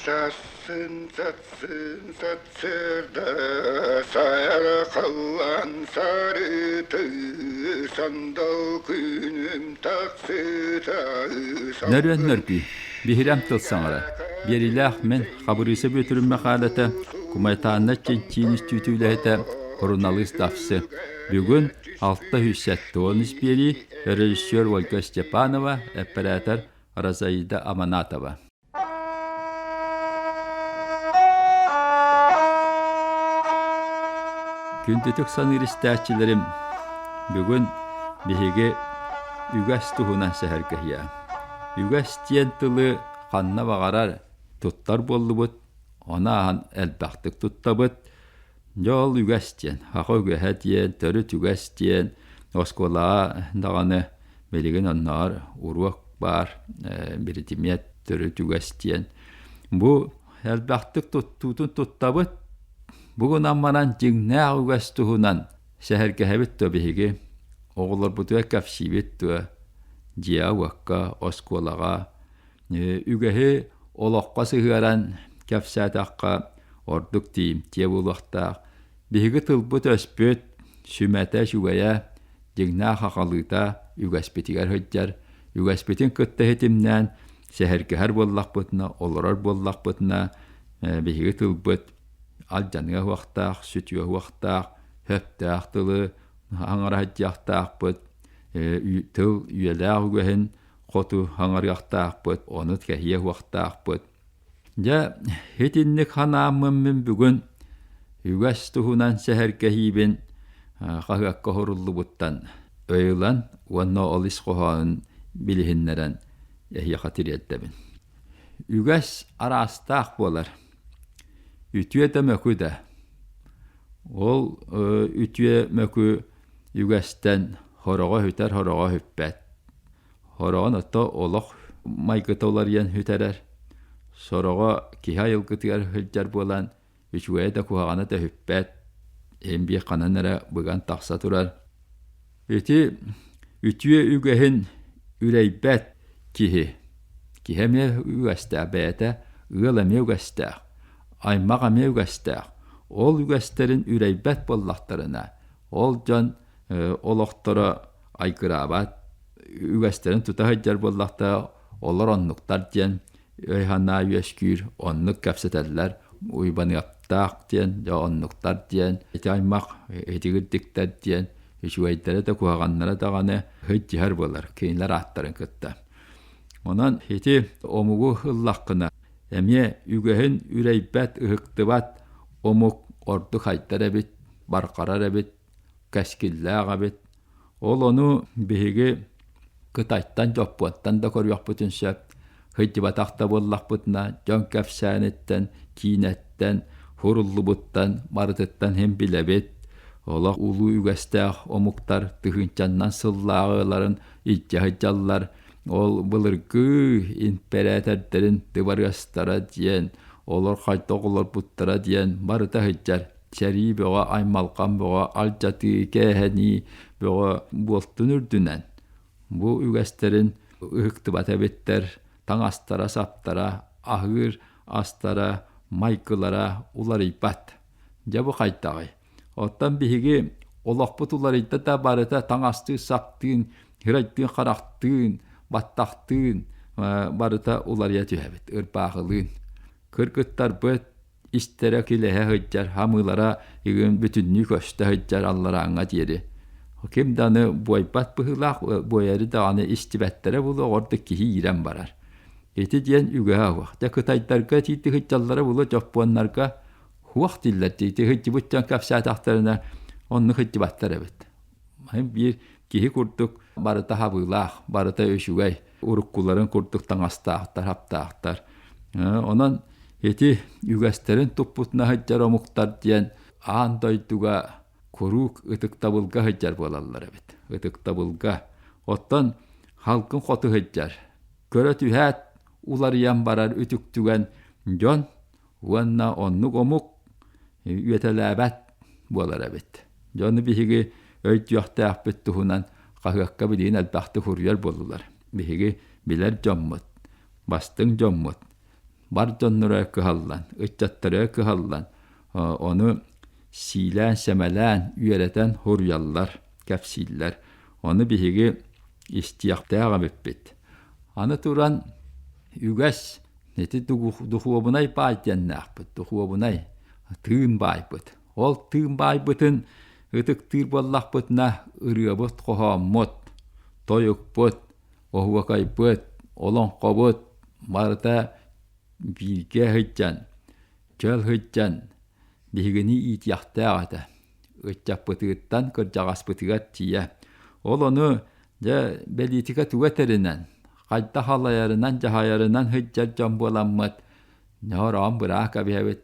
Сарсын сарсын сарсыарда сайара халлаан сарыты сандал күнүм тахсыта Нөрүөн нөргүй, биһирэм тыл саҥара. Биэриилээх мин Хабырыыса Бүөтүрүм Мэхээлэтэ, Кумайтаанна чинчиин үстүүтү үлэһитэ, суруналыыс Давсы. Бүгүн 673 биэрии, режиссер Ольга Степанова, эппэрээтэр Розаида Аманатова. Күндүтүк саныыр истээччилэрим, бүгүн биһиги үгэс туһунан сэһэргэһиэ. Үгэс диэн тылы ханна баҕарар туттар буоллубут, ону ааһан элбэхтик туттабыт. Дьэ ол үгэс диэн, саха үгэһэ диэн, төрүт үгэс диэн оскуолаҕа даҕаны билигин оннооҕор уруок баар, биридимиэт төрүт үгэс диэн. Бу элбэхтик туттуутун туттабыт. Бу гынан баран дьиҥнээх үгэс туһунан сэһэргэһэбит дуо биһиги? Оҕолорбутугар кэпсиибит дуо? Дьиэҕэ-уокка, оскуолаҕа Үгэһи олоххо сыһыаран кэпсээтэххэ ордук тиийимтиэ буолуохтаах. Биһиги тылбыт-өспүт сүмэтэ үчүгэйэ, дьиҥнээх хахалыыта үгэспитигэр сылдьар. Үгэспитин кытта ситимнээн сэһэргэһэр буоллахпытына, олорор буоллахпытына, биһиги тылбыт алдьаныа суохтаах, сүтүө суохтаах, сөптөөх тылы аҥара сылдьыахтаахпыт, тыл үйэлээх үгэһин хоту хаҥарыахтаахпыт, ону кэһиэ уохтаахпыт. Дьэ, итинник ханааммын мин бүгүн үгэс туһунан сэһэргэһиибин хаһыакка уһуруллубуттан өй ылан уонна ол ис хоһоонун билиһиннэрэн эһиэхэ тириэрдэбин. Үгэс араастаах буолар. Үтүө да мөкү да. Ол үтүө мөкү үгэстэн хороҕо сүтэр, хороҕо сүппэт. Сороҕун ото олох майгыта уларыйан сүтэрэр, сороҕо киһи айылгытыгар сылдьар буолан үчүгэйэ да куһаҕана да сүппэт, иһин биир ханан эрэ быган тахса турар. Ити үтүө үгэһин үрэйбэт киһи, киһи эмиэ үгэстээх бэйэтэ, ыал эмиэ үгэстээх, аймах эмиэ үгэстээх. Ол үгэстэрин үрэйбэт буоллахтарына, ол дьон олохторо айгыраабат, үгэстэрин тута сылдьар буоллахтара, олор оннуктар диэн өй-санаа үөскүүр, оннук кэпсэтэллэр, Уйбаныаптаах диэн, дьэ оннуктар диэн, ити аймах итигирдиктэр диэн, үчүгэйдэрэ да куһаҕаннара даҕаны сылдьыһар буолар кинилэр ааттарын кытта. Онон ити омугу ыллаххына, эмиэ үгэһин үрэйбэт, ыһыктыбат омук ордук хайдар эбит, барҕарар эбит, кэскиллээх эбит. Ол ону биһиги Кытайтан, Дьоппуоттан да көрүөхпүтүн сөп. Сылдьыбатах да буоллахпытына, дьон кэпсээниттэн, киинэттэн, суруллубуттан барытыттан иһин билэбит. Олох улуу үгэстээх омуктар тыһыынчаннан сыллааҕыларын илдьэ сылдьаллар. Ол былыргы импэрээтэрдэрин дыбарыастара диэн, олор хайдах олорбуттара диэн барыта сылдьар. Сэрии бөҕө, аймалҕан бөҕө, алдьатыы, кээһэнии бөҕө буолтун үрдүнэн бу үгэстэрин ыһыктыбат эбиттэр, таҥастара-саптара, аһыыр астара, майгылара уларыйбат. Дьэ бу хайдаҕый? Оттон биһиги олохпут уларыйда да барыта таҥастыы-саптыын, сырайдыын-харахтыын, баттахтыын барыта уларыйа түһэбит, ырбаахылыын. Кыргыттарбыт истэрэ килэһэ сылдьар, хамыылара игин бүтүннүү көстө сылдьар алларааҥҥа диэри. Ким да аны буойбат быһыылаах, буойары даҕаны истибэттэрэ буолуо, ордук киһи иирэн барар. Ити диэн үгэһэ суох. Дьэ кытайдарга итиитик сылдьаллара буолуо, дьоппуоннарга суох дииллэр дии. Ити сылдьыбыт дьон кэпсээтэхтэринэ оннук сылдьыбаттар эбит. Биир киһи курдук барыта хабыылаах, барыта үчүгэй, уруккуларын курдук таҥастаахтар, хаптаахтар. Онон ити үгэстэрин туппутуна сылдьар омуктар диэн аан дойдуга куруук ытыктабылга сылдьар буолаллар эбит. Ытыктабылга. Оттон халкын хоту сылдьар. Көрө түһээт уларыйан барар үтүктүгэн дьон уонна оннук омук үөтэлээбэт буолар эбит. Дьону биһиги өйдүөхтээхпит туһунан хаһыакка билигин элбэхтик суруйар буоллулар. Биһиги билэр дьоммут, бастыҥ дьоммут. бар дьонноро кыһаллан, ыччаттара кыһаллан, ону сиилээн-сэмэлээн, үөрэтэн суруйаллар, кэпсииллэр. Ону биһиги истиэхтээх эбиппит. Аны туран, үгэс ити духуобунай баай диэннээхпит, духуобунай тыын баайбыт. Ол тыын баайбытын ытыктыыр буоллахпытына, ырыабыт, хоһооммут, тойукпут, оһуокайбыт, олоҥхобут барыта бииргэ сылдьан, чөл сылдьан биһигини иитиэхтээх этэ. Ыччаппытыттан кырдьаҕаспытыгар тиийэ. Ол ону дьэ бэлиитикэ туга этэринэн, хайдах алайарынан, дьаһайарынан сылдьар дьон буоламмыт, ньороон быраак эбиһэбит,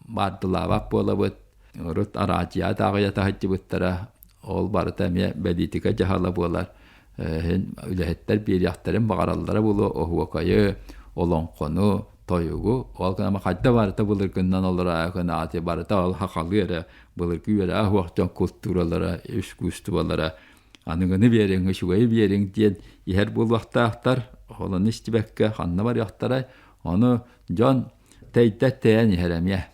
баардылаабат буолабыт. Урут араадьыйа да аҕыйата сылдьыбыттара, ол барыта эмиэ бэлиитикэ дьаһала буолар. Иһин үлэһиттэр биэриэхтэрин баҕараллара буолуо оһуокайы, олоҥхону, тойугу. Ол гынан хайда барыта былыргыннан олороо ааты барыта ол хахалыы эрэ былыргы үөрэх уох дьон култууралара, искусстволара аныгыны биэриҥ, үчүгэйи биэриҥ диэн иһэр буолуохтаахтар. Олону истибэккэ ханна барыахтарай? Ону дьон тэйдэ тэйэн иһэр эмиэ.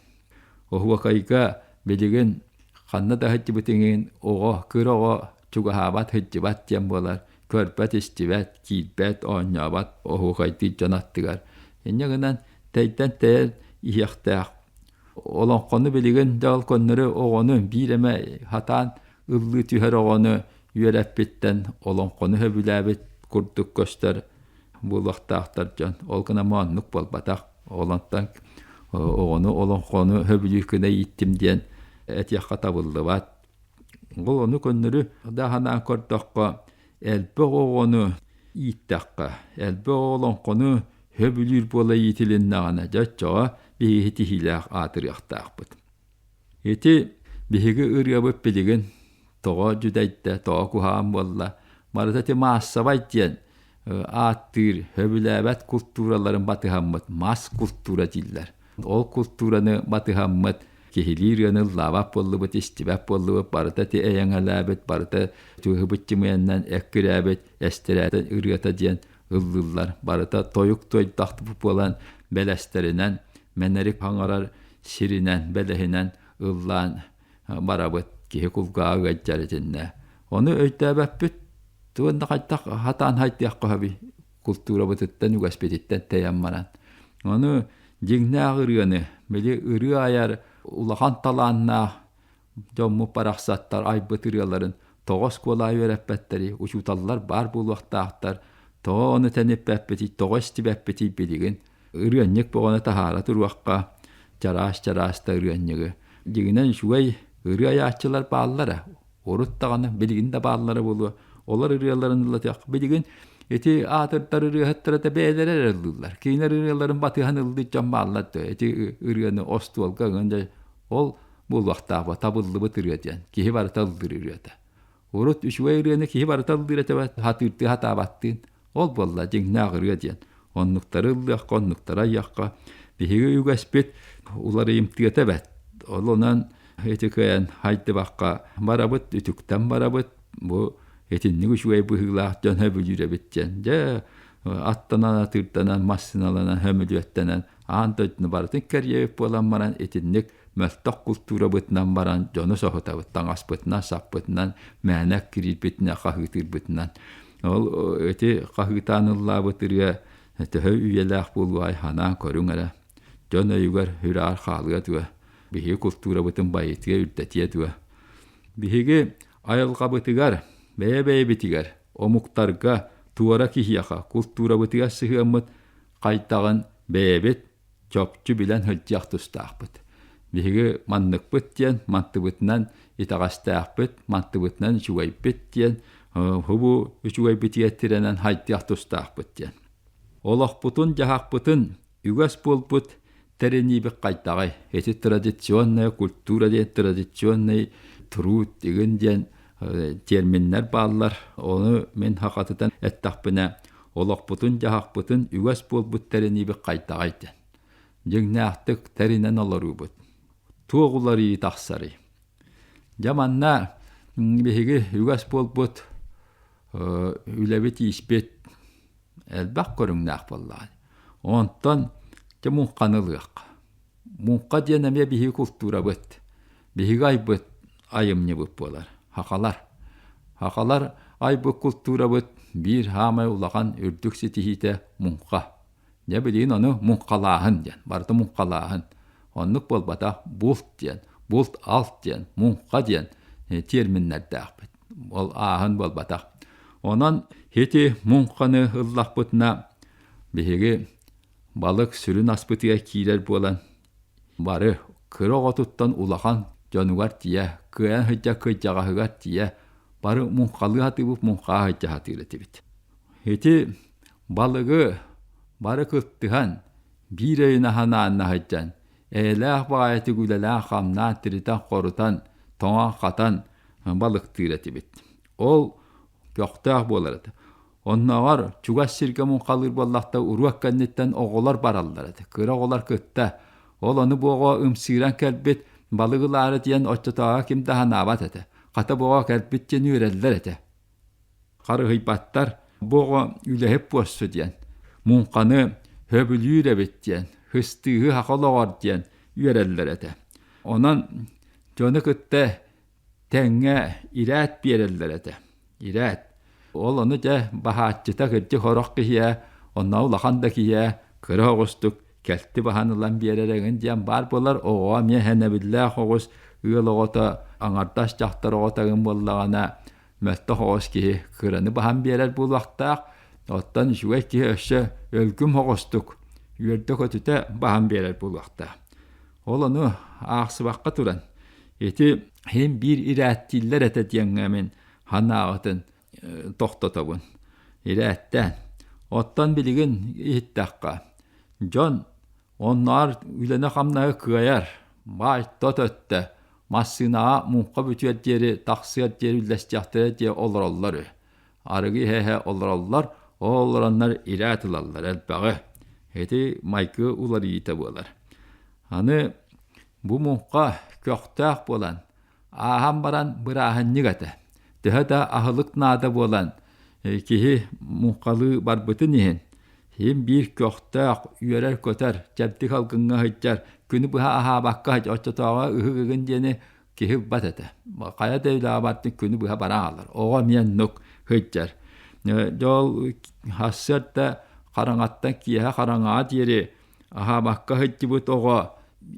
Оһуокайга билигин ханна да сылдьыбытыҥ оҕо, кыра оҕо чугаһаабат, сылдьыбат диэн буолар. Көрбөт, истибэт, киирбэт, оонньообот оһуокайдыыр дьон аттыгар. Инньэ гынан тэйдэн тэйэн иһиэхтээх. Олоҥхону билигин да ол көннөрү оҕону биир эмэ сатаан ыллыы түһэр оҕону үөрэппиттэн олоҥхону сөбүлээбит курдук көстөр буолуохтаахтар дьон. Ол гынан оннук буолбатах. Олонтон оҕону олоҥхону сөбүлүүр гына ииттим диэн этиэххэ табыллыбат. Ол ону көннөрү да санаан көрдөххө, элбэх оҕону ииттэххэ, элбэх олоҥхону сөбүлүүр буола иитилиннэҕинэ, дьэ оччоҕо биһиги тиһиилээх аатырыахтаахпыт. Ити биһиги ырыабыт билигин тоҕо дьүдэйдэ, тоҕо куһаҕан буолла, барыта ити маассабай диэн ааттыыр, сөбүлээбэт култуураларын батыһаммыт мас култуура дииллэр. Ол култуураны батыһаммыт киһилии ырыаны ыллаабат буоллубут, истибэт буоллубут, барыта ити эйэҥэлээбит, барыта чуһубут чымыйаннан эккирээбит, эстэрээт ырыата диэн ыллыыллар. Барыта тойук туойдахтыбыт буолан бэлэстэринэн, мэнэрик хаҥарар сиринэн, бэлэһинэн ыллаан барабыт. Киһи кулгааҕа ыалдьар итиннэ. Ону өйдөөбөппүт. Туонна хайдах хатаан хайдыахха сөбүй? Култуурабытыттан, үгэспититтэн тэйэн баран. Ону дьиҥнээх ырыаны, били ырыа айар улахан талааннаах дьоммут барахсаттар айбыт ырыаларын тоҕо оскуолаҕа үөрэппэттэрий, учууталлар баар буолуохтаахтар, тоҕо ону тэниппэппитий, тоҕо истибэппитий билигин ырыанньык бөҕөнү таһаара туруохха, чараас-чараас да ырыанньыгы. Дьиҥинэн үчүгэй ырыа айааччылар бааллара, урут даҕаны, билигин да бааллара буолуо. Олор ырыаларын ыллатыах. Билигин ити аатырдар ырыаһыттара да бэйэлэрэ эрэ ыллыыллар. Кинилэр ырыаларын батыһан ыллыыр дьон бааллар да ити ырыаны остуолга ыҥан ол буолуохтаах табыллыбыт ырыа диэн киһи барыта ыллыыр ырыата. Урут үчүгэй ырыаны киһи барыта ыллыыр этэ хатыырдыы хатаабаттыын. Ол буолла дьиҥнээх ырыа диэн. Оннуктары ыллыахха, оннуктары айыахха. Биһиги үгэспит уларыйымтыата эбэт. Ол онон ити кыайан хайдыбакка барабыт, үтүктэн барабыт. Бу итинник үчүгэй быһыылаах дьон сөбүлүүр эбит диэн. Дьэ, аттанан, атыырданан, массыыналанан, сөмүлүөттэнэн аан дойдуну барытын кэрийэбит буолан баран итинник мөлтөх култуурабытынан баран дьону соһутабыт таҥаспытынан, саппытынан, мээнэ кириирбитинэн, хаһыытыырбытынан. Ол ити хаһыытаан ыллаабыт ырыа төһө үйэлээх буолуой санаан көрүҥ эрэ. Дьон өйүгэр сүрэҕэр хаалыа дуо? Биһиги култуурабытын байытыа, үрдэтиэ дуо? Биһиги айылҕабытыгар, бэйэ-бэйэбитигэр, омуктарга, туора киһиэхэ култуурабытыгар сыһыаммыт хайдаҕын бэйэбит чопчу билэн сылдьыах тустаахпыт. Биһиги манныкпыт диэн мантыбытынан итэҕэстээхпит, мантыбытынан үчүгэйбит диэн бу үчүгэйбитигэр тирэнэн хайдыах тустаахпыт диэн. Олохпутун-дьаһахпытын үгэс буолбут тэриниибит хайдаҕый? Ити традиционная культура диэн традиционный труд игин диэн терминнэр бааллар. Ону мин хахатытан эттэхпинэ, олохпутун-дьаһахпытын үгэс буолбут тэриниибит хайдаҕый диэн. Дьиҥнээхтик тэринэн олоруубут. Туох уларыйыы тахсарый? Дьэ манна биһиги үгэс буолбут үлэбит-ииспит элбэх көрүҥнээх буоллаҕа. Онтон Дьэ муҥханы ылыахха. Муҥха диэн эмиэ биһиги култуурабыт, биһиги айбыт айымньыбыт буолар. Сахалар. Сахалар айбыт култуурабыт биир саамай улахан үрдүк ситиһиитэ муҥха. Дьэ билигин ону муҥхалааһын диэн, барыта муҥхалааһын. Оннук буолбатах, булт диэн, булт-алт диэн, муҥха диэн терминнэрдээхпит. Ол ааһын буолбатах. Онон ити муҥханы ыллахпытына биһиги балык сүрүн аспытыгар киирэр буолан бары кыра оҕотуттан улахан дьонугар тиийэ, кыайан сылдьар кырдьаҕаһыгар тиийэ бары муҥхалыы сатыыбыт, муҥхаҕа сылдьа сатыыр этибит. Ити балыгы бары кыттыһан, биир өйүн аһанаанна сылдьан, эйэлээх баҕайытык үлэлээн-хамнаан, тиритэн-хорутан, тоҥон-хатан балыктыыр этибит. Ол көхтөөх буолар этэ. Оннооҕор чугас сиргэ муҥхалыыр буоллахта уруок кэнниттэн оҕолор бараллар этэ. Кыра оҕолор кытта. Ол ону бу оҕо ымсыыран кэлбит балык ылаары диэн оччотооҕу ким да санаабат этэ. Хата бу оҕо кэлбит диэн үөрэллэр этэ. Харыһыйбаттар. Бу оҕо үлэһит буолсу диэн. Муҥханы сөбүлүүр эбит диэн. Хыстыыһы саха олоҕор диэн үөрэллэр этэ. Онон дьону кытта тэҥҥэ ирээт биэрэллэр этэ. Ирээт. Ол ону дьэ баһааччыта кырдьык сорох киһиэ, онно улахан да киһиэ кыра оҕустук кэлти баһан ылан биэрэр эҥин диэн баар буолар. Оҕоҕо эмиэ сэнэбиллээх оҕус, ыал оҕото, аҥардас дьахтар оҕото эҥин буоллаҕына, мөлтөх оҕус киһи кыраны баһан биэрэр буолуохтаах. Оттон үчүгэй киһи өссө өлгүм оҕустук үөрдэ-көтүтэ баһан биэрэр буолуохтаах. Ол ону аахсыбакка туран, ити иһин биир ирээттииллэр этэ диэҥҥэ мин санааҕытын тохтотобун. Ирээттээн. Оттон билигин иһиттэххэ, дьон оннооҕор үлэни-хамнаһы кыайар, баай тот өттө массыынаҕа муҥха бүтүөр диэри тахсыар диэри үллэстиэхтэрэ диэ олороллор үһү. Арыгы иһэ-иһэ олороллор, ол олороннор ирээт ылаллар элбэҕи. Ити майгы уларыйыыта буолар. Аны бу муҥха көхтөөх буолан, ааһан баран бырааһынньык этэ. Төһө да аһылык наада буолан, киһи муҥхалыы барбытын иһин, иһин биир көхтөөх, үөрэр-көтөр, чэбдик алгыҥҥа сылдьар, күнү быһа аһаабакка оччотооҕу ыһык ыгын диэни киһи ылбат этэ. Хайа да үлэҕэ бардын күнү быһа баран хаалар. Оҕо эмиэ оннук сылдьар. Дьэ ол сарсыарда хараҥаттан киэһэ хараҥаҕа диэри аһаабакка сылдьыбыт оҕо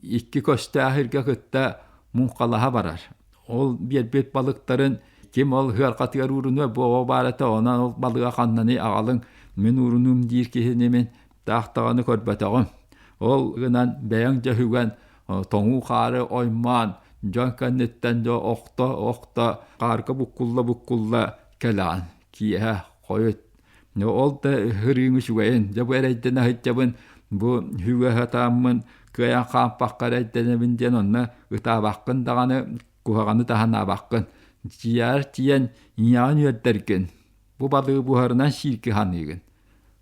икки көстөөх сиргэ кытта муҥхалаһа барар. Ол биэрбит балыктарын ким ол ыархатыгар уурунуо бу оҕо баар этэ, онон ол балыга ханнаный аҕалыҥ, мин уурунуум диир киһини мин таах даҕаны көрбөтөҕүм. Ол гынан бэйэҥ дьөһүгэн тоҥуу хаары оймоон, дьон кэнниттэн дьэ охто-охто хаарга буккулла-буккулла кэлэҕин. Киэһэ хойут. Ол да ырыыҥ үчүгэйин, дьэ бу эрэйдэнэ сылдьабын, бу үгэ сатааммын кыайан хаампакка эрэйдэнэбин диэн онно ытаабаккын даҕаны, куһаҕаны таһынаабаккын. Дьиэҕэр тиийэн ийэҕин үөрдэргин, бу балыгы буһарынан сииргэ саныыгын.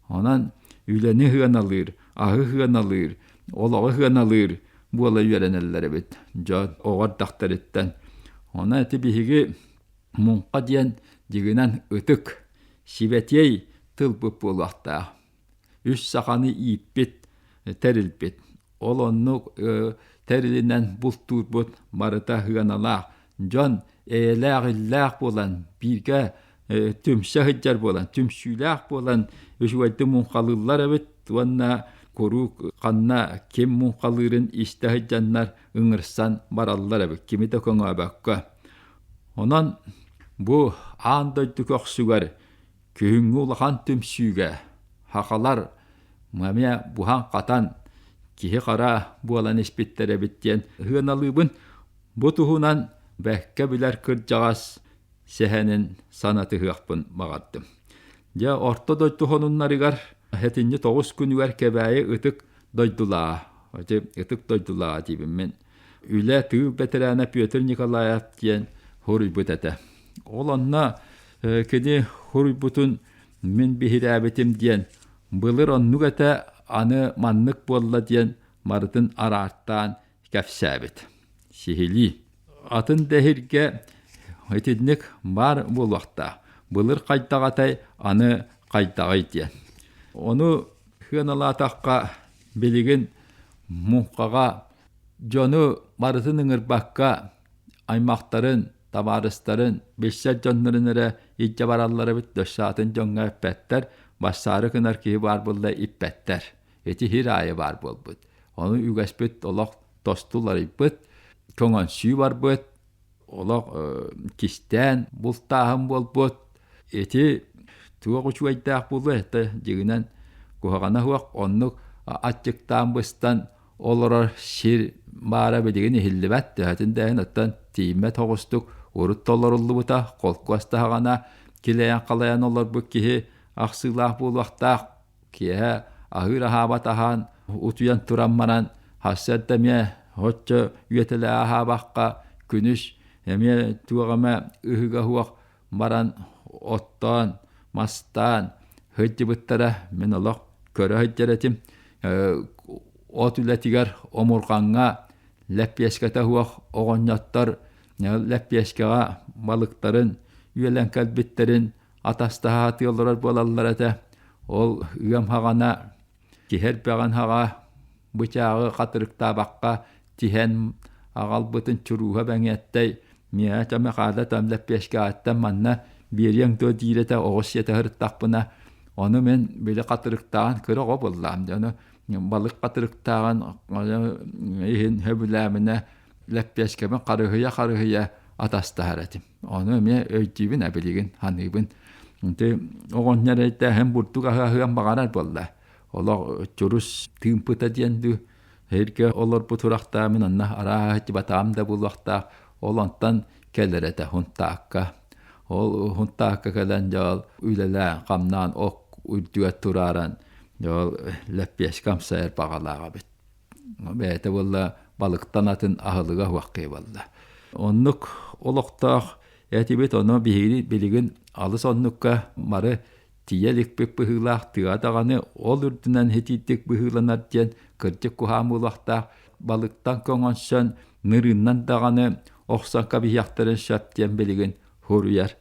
Онон үлэни сыаналыыр, аһы сыаналыыр, олоҕу сыаналыыр буола үөрэнэллэр эбит дьон оҕо эрдэхтэриттэн. Онон ити биһиги муҥха диэн дьиҥинэн ытык, сибэтиэй тылбыт буолуохтаах. Үс саханы ииппит, тэрилбит. Ол оннук тэрилинэн бултуурбут барыта сыаналаах. Дьон эйэлээх-иллээх буолан, бииргэ түмсэ сылдьар буолан, түмсүүлээх буолан үчүгэйдик муҥхалыыллар эбит уонна куруук ханна ким муҥхалыырын истэ сылдьаннар ыҥырсан бараллар эбит, кими да көҥөөбөккө. Онон бу аан дойду көхсүгэр күһүҥҥү улахан түмсүүгэ сахалар эмиэ буһан-хатан киһи-хара буолан испиттэр эбит диэн сыаналыыбын. Бу туһунан бэккэ билэр кырдьаҕас сэһэнин санатыһыахпын баҕардым. Дьэ, орто дойду сонуннарыгар сэтинньи тоҕус күнүгэр Кэбээйи ытык дойдулааҕа, ити ытык дойдулааҕа диибин мин, үлэ тыыл бэтэрээнэ Петр Николаев диэн суруйбут этэ. Ол онно кини суруйбутун мин биһирээбитим диэн былыр оннук этэ, аны маннык буолла диэн барытын араартаан кэпсээбит. Сиһилии. Атын да иһиргэ итинник баар буолуохтаах. Былыр хайдах этэй, аны хайдаҕый диэн. Ону сыаналаатахха. Билигин муҥхаҕа дьону барытын ыҥырбакка аймахтарын, табаарыстарын, билсэр дьоннорун эрэ илдьэ бараллар эбит, өссө атын дьоҥҥо эппэттэр, бассаары гынар киһи баар буолла иппэттэр. Ити сир аайы баар буолбут. Ону үгэспит олох тосту уларыйбыт, көҥөнсүү барбыт, олох кистээн бултааһын буолбут. Ити туох үчүгэйдээх буолуо этэ дьиҥинэн куһаҕана суох оннук аччыктаан быстан олорор сир баара билигин иһиллибэт төһөтүн да иһин оттон тиийиммэт оҕустук урут толоруллубута холкуос таһаҕана килэйэн-халайан олорбут киһи ахсыылаах буолуохтаах киэһэ аһыыр аһаабат аһаан утуйан туран баран сарсыарда эмиэ оччо үөтэлээ аһаабакка күнүс эмиэ туох эмэ ыһыга суох баран оттоон мастаан сылдьыбыттара мин олох көрө сылдьар этим от үлэтигэр омурҕаҥҥа лэппиэскэтэ суох оҕонньоттор лэппиэскэҕэ балыктарын үөлэн кэлбиттэрин атастаһа сатыы олорор буолаллар этэ. Ол ыам хаҕана киһи эрбэҕин хаҕа бычааҕы хатырыктаабакка тиһэн аҕалбытын чурууһа бэҥиэттэй миэхэ чэ Михаила там лэппиэскэҕиттэн манна биэриэҥ дуо диир этэ оҕус сиэтэ сырыттахпына ону мин били хатырыктааҕын кыра оҕо буоллаҕым дьэ ону балык хатырыктааҕын иһин сөбүлээминэ лэппиэскэбин харыһыйа-харыһыйа атастаһар этим. Ону эмиэ өйдүүбүн билигин саныыбын. Ити оҕонньор эйдээһин бурдук аһыаһыан баҕарар буолла. Олох чурус тыымпыта диэн дуу сиргэ олорбут сурахтаа мин онно арааһа батаам да буолуохтаах. Ол онтон кэлэр этэ Хунтаакка. Ол Хунтаакка кэлэн дьэ ол үлэлээн, хамнаан ок үрдүгэр турааран дьэ ол лэппиэскэ амсайар баҕалаах эбит. Бэйэтэ буолла балыктан атын аһылыга суох киһи буолла. Оннук олохтоох этибит, ону биһиги билигин алыс оннукка бары тиийэ иликпит быһыылаах тыа даҕаны ол үрдүнэн итиитик быһыыланар диэн кырдьык куһаан буолуохтаах балыктан көҥөнсөн нырыыннан даҕаны охсон кэбиһиэхтэрин сөп диэн билигин суруйар.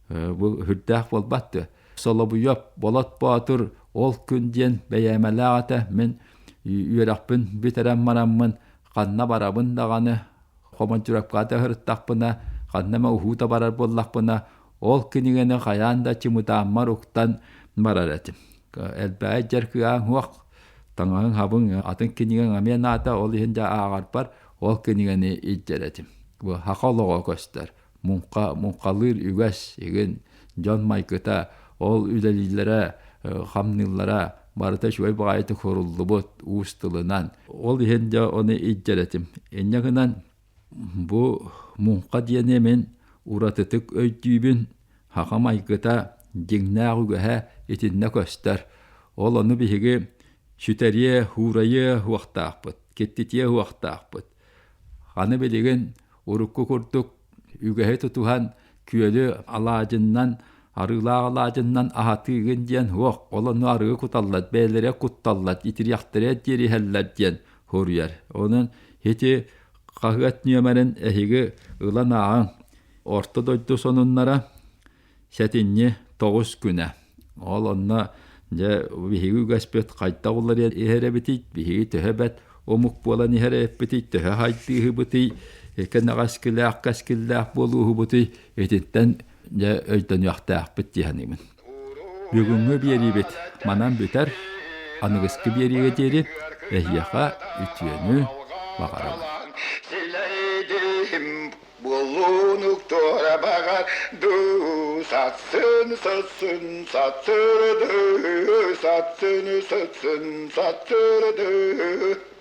Бу үрдээх буолбат дуо? Солобуйап Болот Боотур ол күн диэн бэйээмэлээх этэ. Мин үөрэхпин бүтэрэн бараммын ханна барабын даҕаны хомончуропка да сырыттахпына, ханна эмэ уһуута барар буоллахпына, ол кинигэни хайаан да чымытааммар уктан барар этим. Элбэҕи дьэр кыаҕыҥ суох, таҥаһыҥ хабыҥ атын кинигэҥ эмиэ наада, ол иһин дьэ ааҕарбар ол кинигэни илдьэр этим. Бу саха олоҕо көстөр. Муҥха муҥхалыыр үгэс игин дьон майгыта ол үлэлииллэрэ хамныыллара барыта үчүгэй баҕайытык суруллубут уус тылынан ол иһин дьэ ону илдьэр этим инньэ гынан бу муҥха диэни мин уратытык өйдүүбүн саха майгыта дьиҥнээх үгэһэ итиннэ көстөр ол ону биһиги сүтэриэ уурайыа суохтаахпыт киттитиэ суохтаахпыт Аны билигин урукку курдук үгэһи тутуһан күөлү алаадьыннан, арыылаах алаадьыннан аһатыыгын диэн суох, ол онно арыгы куталлар, бэйэлэрэ кутталлар, итириэхтэрэ диэри иһэллэр диэн суруйар. Онон ити хаһыат нүөмэрин эһиги ылан ааҕыҥ. Орто дойду сонуннара сэтинньи 9 күнэ. Ол онно дьэ биһиги үгэспит хайдах уларыйан иһэр эбитий, биһиги төһө бэт омук буолан иһэр эбиппитий, төһө хайдыыһыбытый, кэнэҕэскилээх кэскиллээх буолууһубутуй итинтэн дьэ өйдөнүөхтээхпит дии саныыбын. Бүгүҥҥү биэриибит манан бүтэр, аныгыскы биэриигэ диэри эһиэхэ үтүөнү баҕарабын. Буоллунук туора баҕар дуу, сатсын, сатсын, сатсырды, сатсын, сатсын, сатсырды.